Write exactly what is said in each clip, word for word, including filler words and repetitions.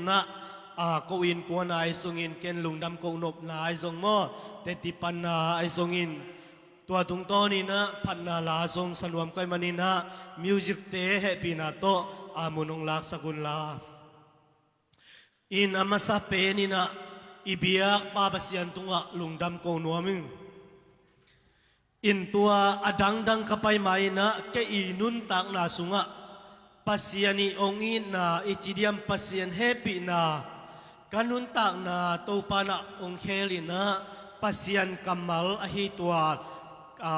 ah, a, ko innkuan ahi zongin ken lungdam koh nopna ahi zong maw, teci panna ahi zongin, tua tungtawnin ah phatna la zong sa nuam ka hih manin ah, music-te hehpihna tawh a mun hong laksak unla. In a masa penin ah i biakpa Pasian tungah lungdam ko nuam ing. In tua a dangdang ka pai ma-in ah kei i nuntakna sungah Pasian i hong itna i ci diam, Pasian hehpihna ka nuntakna Topa in ah hong khel in ah, Pasian kammal ahi tua, a,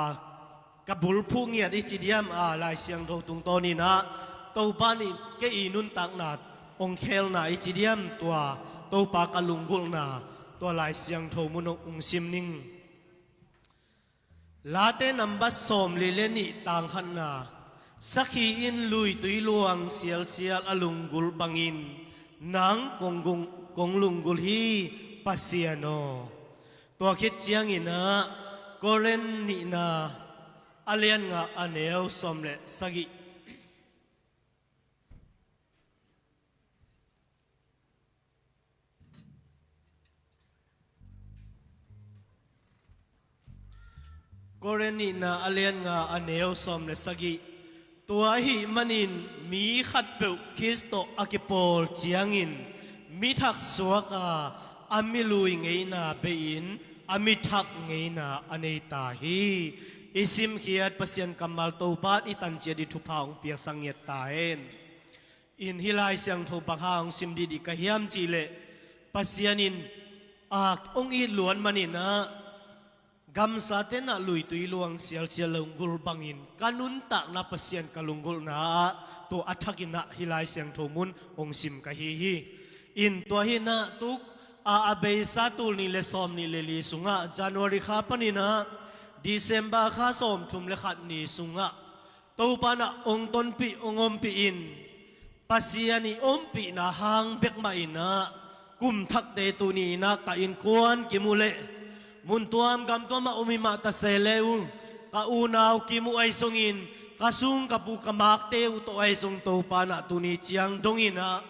ka bulphuh ngiat i ci diam, a, Lai Siangtho tungtawnin ah Topa in kei i nuntakna hong khelna i ci diam, tua Topa ka lunggulhna, tua Lai Siangtho mun hong sim ning. Late nambat sawmli le nih tang khatna, sakhi in luitui luang sialsial a lunggulh bangin nang kong gung-, kong lunggulh hi, Pasian aw. Tua khit ciangin ah Korin nihna a lian nga a neu sawm le sagih. Korin nihna a lian nga a neu sawm le sagih. Tua ahih manin mi khatpeuh Khrist tawh a kipawl ciangin mi thak suak a, a mi lui ngeina bei-in a mi thak ngeina a nei ta hi. I simkhiat Pasian kammal Topa in i tanciat i thupha hong piaksak ngiat ta hen. In hih Lai Siangtho bang hang hong sim dihdih ka hiam cih leh, Pasian in, a, hong it luat manin ah, gamsate in ah luitui luang sialsial lunggulh bangin ka nuntakna Pasian ka lunggulhna ah, tua a thakin ah hih Lai Siangtho mun hong sim ka hi hi. In tua hi in ah tu, a, a beisa tul nih le sawm nih le li sungah, January kha panin ah December kha sawmthum le khat ni sungah Topa in ah hong tonpih, hong ompih in, Pasian i ompihna hang bek mah in ah, kum thakte tuni in ah ka innkuan kim uh leh, mun tuam gam tuam ah om hi mah ta se le uh, ka unau kim uh ahi zongin, ka sung ka pu ka makte uh tawh ahi zong Topa in ah tuni ciang dongin ah,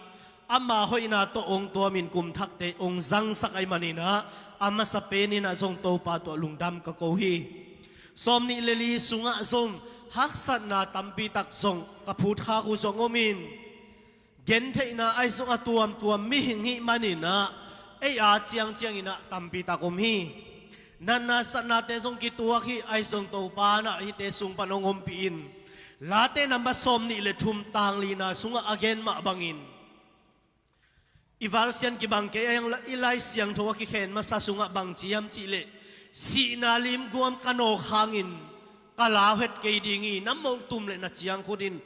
ama hoihna tawh hong tuamin kum thakte hong zangsak ahih manin ah, a masa penin ah zong Topa tawh lungdam ka ko hi. Sawm nih le li sungah zong haksatna tampi tak zong ka phutkhak uh zong om in, gentheihna ahi zong a tuamtuam mihing hih manin ah, ei a ciangciangin ah tampi tak om hi. Natna satnate zong kituak hi, ahi zong Topa in ah hihte sung pan hong ompih in. Late nambat sawm nih le thum tang lina sungah a gen mah bangin, i valsian kibang kei a, i Lai Siangtho a kikhen masa sungah bang ci hiam cih leh, sihna limguam ka nawk hangin ka lau het kei ding hi, na molh tum leh na ciangkhut in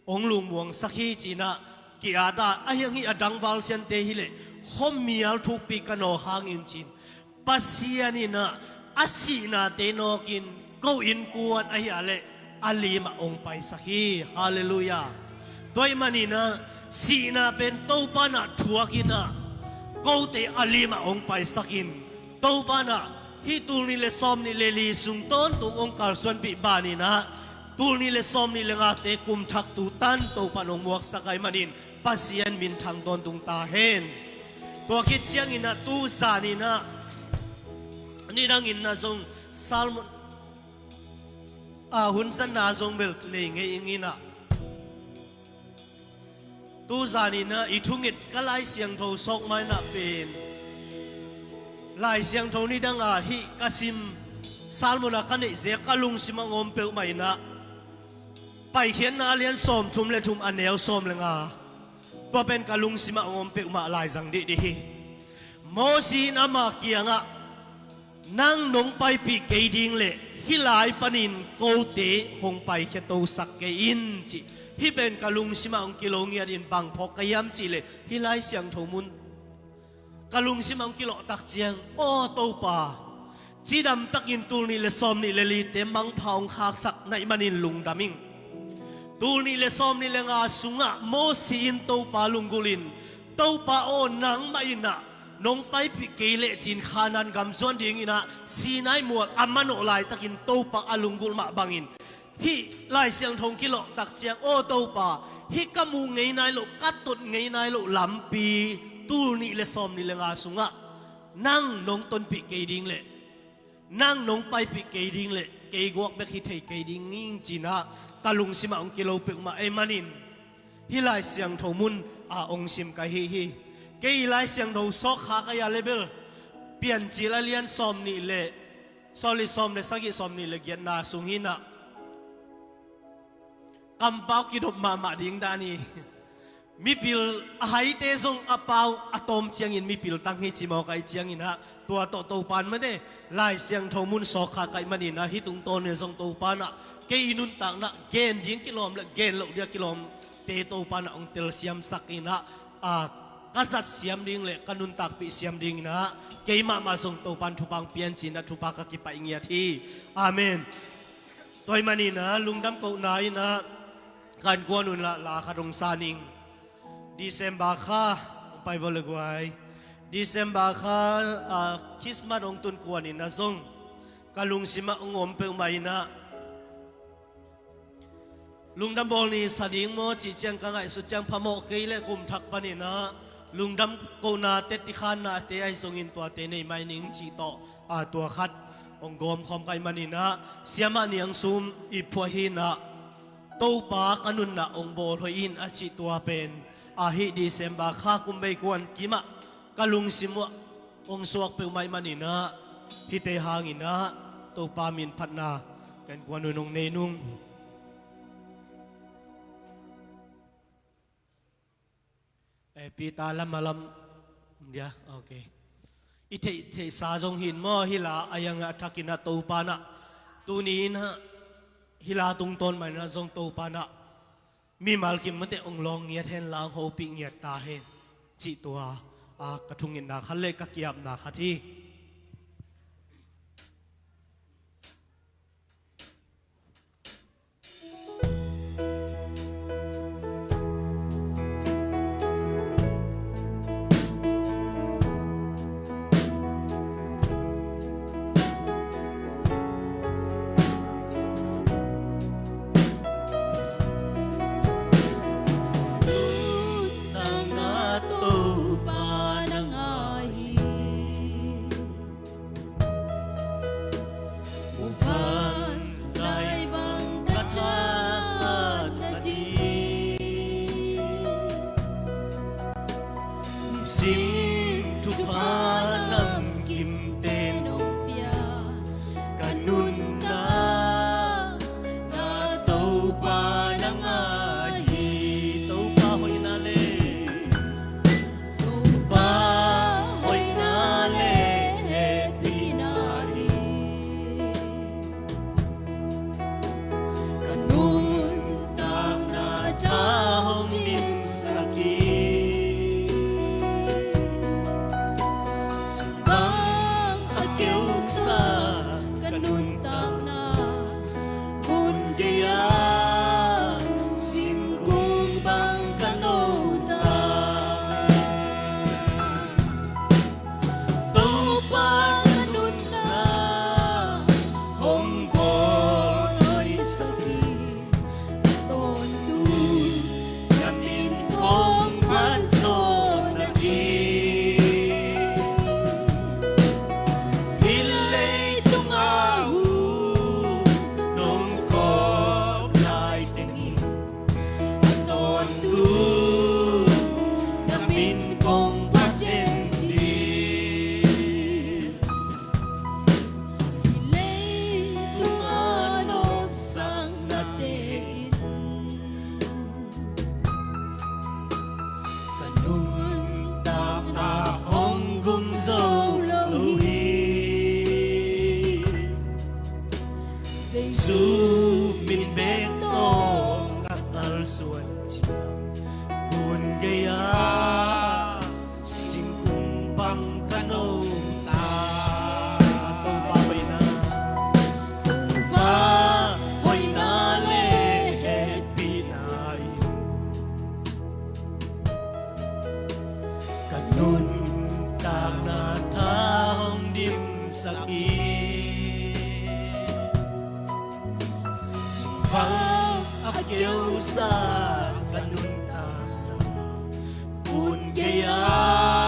hong lungmuangsak hi ci-in ah ki-at a, ahi hang hih a dang valsiante hi leh, khuamial thukpi ka nawk hangin ci-in, Pasian in ah a sihnate nawkin ko innkuan ahi a leh a lim ah hong paisak hi. Halleluiah. Tua ahih manin ah sihna pen Topa in ah thuak in ah, kote a lim ah hong paisak in, Topa in ah hih tul nih le sawm nih le li sung tawntung hong kalsuanpih banin ah, tul nih le sawm nih le ngate kum thak tu tan Topa in hong muaksak ahih manin, Pasian minthang tawntung ta hen. Tua khit ciangin ah tu zanin ah, nidangin ah zong sermon, a, hun zatna zong bel nei ngei ing in ah, tu zanin ah i thunget ka Lai Siangtho sawk ma-in ah pen, Lai Siangtho nidang a hih ka sim sermon a ka neih zia ka lungsim ah hong om peuhmah in ah, Paikhiatna a lian sawmthum le thum a neu sawm le nga. Tua pen ka lungsim ah hong om peuhmah, laizang dihdih hi. Mosi in ama kiangah, nang nong paipih kei ding leh hih lai panin kote hong paikhia tosak kei in, ci. Hih pen ka lungsim ah hong kilo ngiat in, bang phawk ka hiam cih leh hih Lai Siangtho mun ka lungsim ah hong kilawh tak ciang, aw Topa, cidam takin tul nih le sawm nih le lite mangpha hong khaksak na hih manin lungdam ing. Tul nih le sawm nih le nga sungah Mosi in Topa lunggulh in, Topa aw, nangmah in ah nong paipih kei leh cin Kanaan gam zuan dingin ah Sinai mual a manawh laitakin Topa a lunggulh mah bangin, hih Lai Siangtho hong kilawh tak ciang, aw Topa, hih ka muh ngei nai loh, ka tot ngei nai loh lampi tul nih le sawm nih le nga sungah nang nong tonpih kei ding le nang nong paipih kei ding le kei guak bek hi thei kei ding ing ci-in ah ka lungsimah hong kilo peuhmah ahih manin hih Lai Siangtho mun a hong sim ka hi hi. Kei Lai Siangtho sawkkha ka hi a le bel Piancil a lian sawm nih le sawm le sawm le sagih sawm nih le giatna sung hi-in ah kampau kidop mahmah ding dan hi. Mipil a haite zong a pau a tawm ciangin mipil tang hi ci mawk ahih ciangin ah tua tawh Topa'n mate Lai Siangtho mun sawkkha ka hih manin ah hih tungtawn in zong Topa'n ah kei i nuntakna gen ding kilawm le gen loh ding a kilawmte Topa'n ah hong telsiamsak in ah a ka zat siam ding le ka nuntakpih siam dingin ah kei mahmah zong Topa'n thupha hong pia in ci-in ah thupha ka kipaih ngiat hi. Amen. Tua ahih manin ah lungdam kohna in ah ka innkuan un la la khat hong sa ning. December kha hong pai vawh le guai. December kha a Christmas hong tun kuan in ah zong ka lungsimah hong om peuhmah in ah lungdam bawl ni sa ding maw cih ciang ka ngaihsut ciang phamawh kei le kum thak panin ah lungdam kohna teti khanna te ahi zongin tuate nei mai ning cih tawh a tua khat hong gawm khawm ka hih manin ah Siamah Niang Sum i phuah hi-in ah Topa ka nunna hong bawl hoih in a cih tua pen a hih December kha kum bei kuan kimah ka lungsim uh hong suak peuhmah ahih manin ah hihte hangin ah Topa min phatna ka innkuan un hong nei nung. Eh, Peter lam a lam dia, okay. I theih theihsa zong hi-in maw hih la a yang a thakin ah Topa'n ah tuni in ah hih la tungtawn mah in ah zong Topa'n ah mimal kim mate hong lawng ngiat hen la hong hopih ngiat ta hen cih tua a ka thungetna khat le ka ki-apna khat hi. Nuntakna Topa na ngai hi. Muvanlai bang ka thahat nading, nisim thupha namkimte nong pia. Ka nuntakna Topa na ngai hi. Topa hoihna le Topa hoihna le hehpihna hi. Ka nuntakna tha hong dimsak hi. Sumang a keusa ka nuntakna, hun gei-a singkung bang ka nuntak. Topa ka nunna hong bawl hoihsak hi. Tawntung na min kong phat zawh nading, hih leitung a uh nong kawp lai tengin, a tawntung na min kong phat den ding. Hih leitung a nopsaknate in ka nuntakna hong gum zo lo hi. Jesu min bek tawh ka kalsuan ciang, hun gei-a singkung bang ka nuntak. Topa hoihna, Topa hoihna le hehpihna in ka nuntakna tha hong dimsak hi. Singkung bang a keusa ka nuntakna, hun gei-a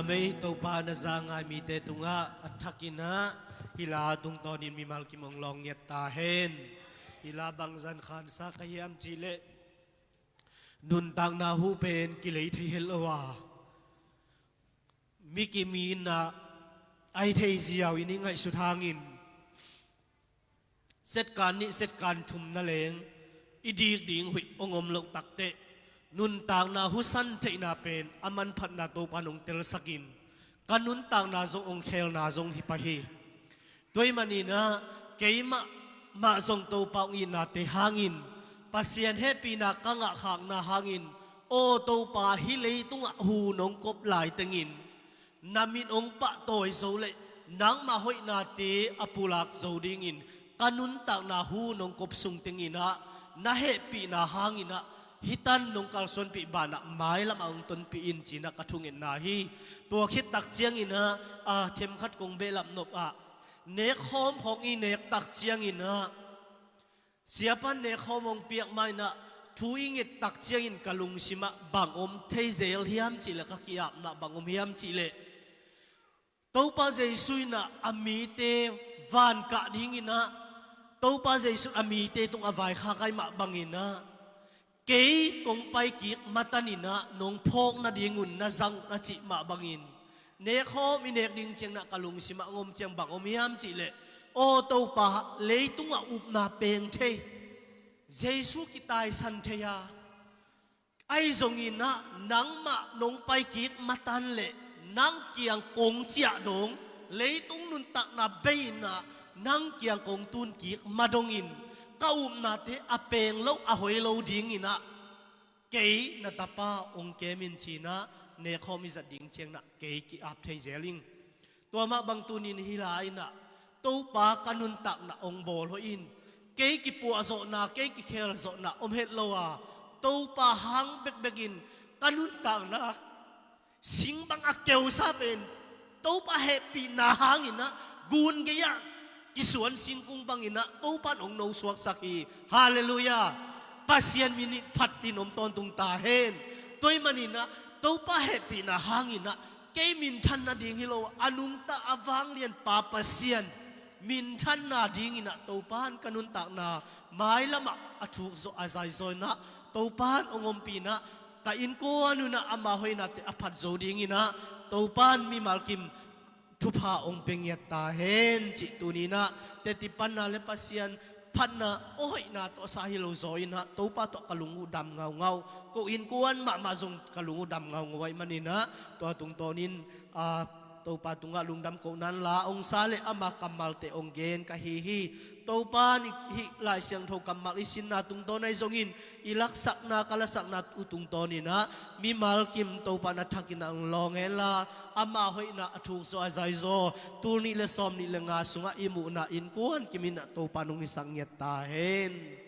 Mei Topa na za ngai mite tungah a thakin ah hih la tungtawnin mimal kim hong lawng ngiat ta hen. Hih la bangzah khansa ka hiam cihleh nuntakna hu pen kilei thei het lo a, mi kim in ah a hi thei ziau in i ngaihsut hangin setkan nih setkan thum na leng i dik ding huih hong om loh takteh nuntakna husan theihna pen a manphatna Topa in hong telsakin ka nuntakna zong hong khelna zong hi pah hi. Tua ahih manin ah keimah mah zong Topa hong itnate hangin Pasian hehpihna ka ngahkhakna hangin, aw Topa, hih leitungah hu nong kop laitengin na mit hong pahtawi zo le nangmah hoihnate a pulak zo dingin ka nuntakna hu nong kop sung tengin ah na hehpihna hangin ah hih tan nong kalsuanpih banah mailamah hong tonpih in ci-in ah ka thungetna hi. Tua khit tak ciangin ah, a themkhat kong behlap nop ah, nekkhawm khawng i nek tak ciangin ah, siapa'n nekkhawm hong piak ma-in ah thu i nget tak ciangin ka lungsimah bang om thei zel hiam cihleh, ka ki-apna bang om hiam cihleh, Topa Jesu in ah a mite van kah dingin ah, Topa Jesu a mite tung a vaikhak ahih mah bangin ah, kei kong paikik matanin ah nong phawk nadingun na zang un a cih mah bangin, nekkhawm i nek ding ciangin ah ka lungsimah hong om ciang bang om hiam cihleh, aw Topa, leitungah upna peng thei, Jesu kitaisan thei a, ahi zongin ah nangmah nong paikik matan le nang kiang kong ciah dong, leitung nuntakna bei-in ah nang kiang kong tunkik ma dongin ka upnate a peng lo, a hoi lo dingin ah kei na tapa hong kem in ci-in ah nekkhawm i zat ding ciangin ah kei ki-ap thei zel ing. Tua mah bang tunin hih la-in ah Topa ka nuntakna hong bawlhoih in, kei kipuahzawhna, kei kikhelzawhna om het lo a, Topa hang bekbekin ka nuntakna sing bang a keusa pen Topa hehpihna hangin ah gun gei-ah kisuan singkung bangin ah Topa in hong nosuaksak hi. Halleluiah. Pasian min in phat in om tawntung ta hen. Tua ahih manin ah Topa hehpihna hangin ah kei minthan nading hi lo a, a nungta a vanglianpa Pasian minthan nadingin ah Topa in ka nuntakna mailamah a thukzawh a zaizaw-in ah Topa in hong ompih in ah ka innkuan un ah ama hoihnate a phat zo dingin ah Topa in mimal kim thupha hong pia ngiat ta hen cih tuni-in ah teci panna le Pasian phatna, aw hoihna tawh sa hi lo zaw-in ah Topa tawh ka lung uh dam ngaungau. Ko innkuan mahmah zong ka lung uh dam ngaungau ahih manin ah tua tungtawnin, a, Topa tungah lungdam kohna la hong sa le ama kammalte hong gen ka hi hi. Topa in hih Lai Siangtho kammal i sinna tungtawn ahi zongin i laksakna, ka lasakna uh tungtawnin ah mimal kim Topa in a thakin ah hong lawng hen la, ama hoihna a thukzaw a zaizaw tul nih le sawm nih le nga sungah i muhna innkuan kim in ah Topa in hong hisak ngiat ta hen.